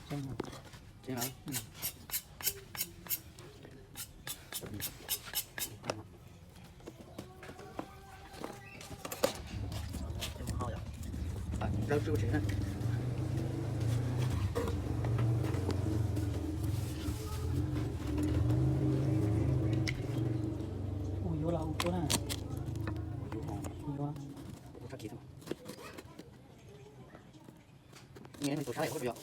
Ua yuav los ua tuaj na. Ua yuav. Tus sab yog ua yog.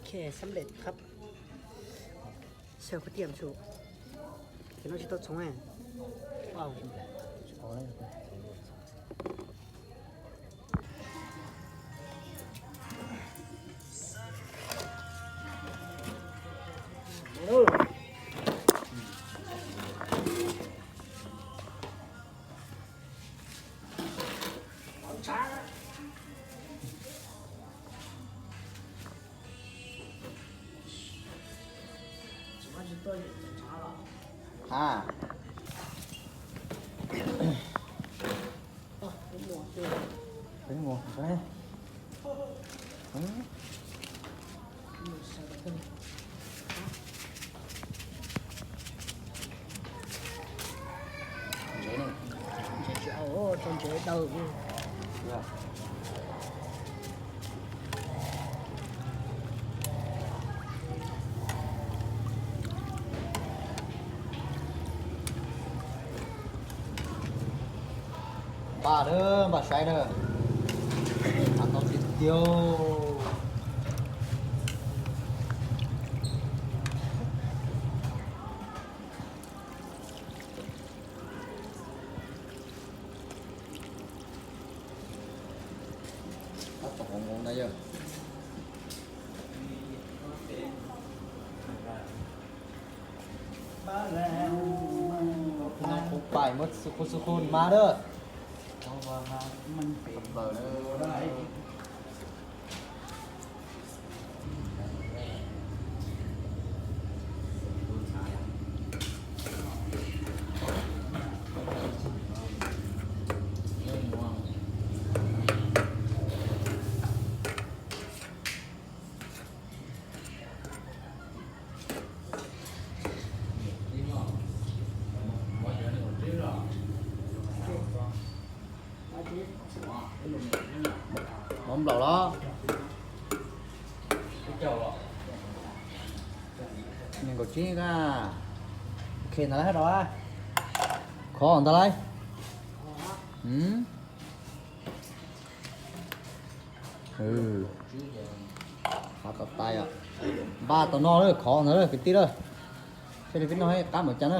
Ok, สำเร็จครับ เสิร์ฟก๋วยเตี๋ยวสุก เห็นว่าจะต้องส่งให้ ว้าว Ha. Peb mus. Ntsev ne, ntsev tsis au, tso ntsev daws. Npaj na, npaj saib na. Npaj tau tiag tiag. Tab tom hauv moo na yog. Noj kub pais Muab xu khu xu khu mas lawm. Mov nplaum los? Nees nkaum tsib ka. Ok ntag lauj, hais rau khov ntag lauj. Qab tau tais os. Npaj tau noj lawm, khov ntag lawm kwv tij lawm. Seb li peb noj qab npaum cas na.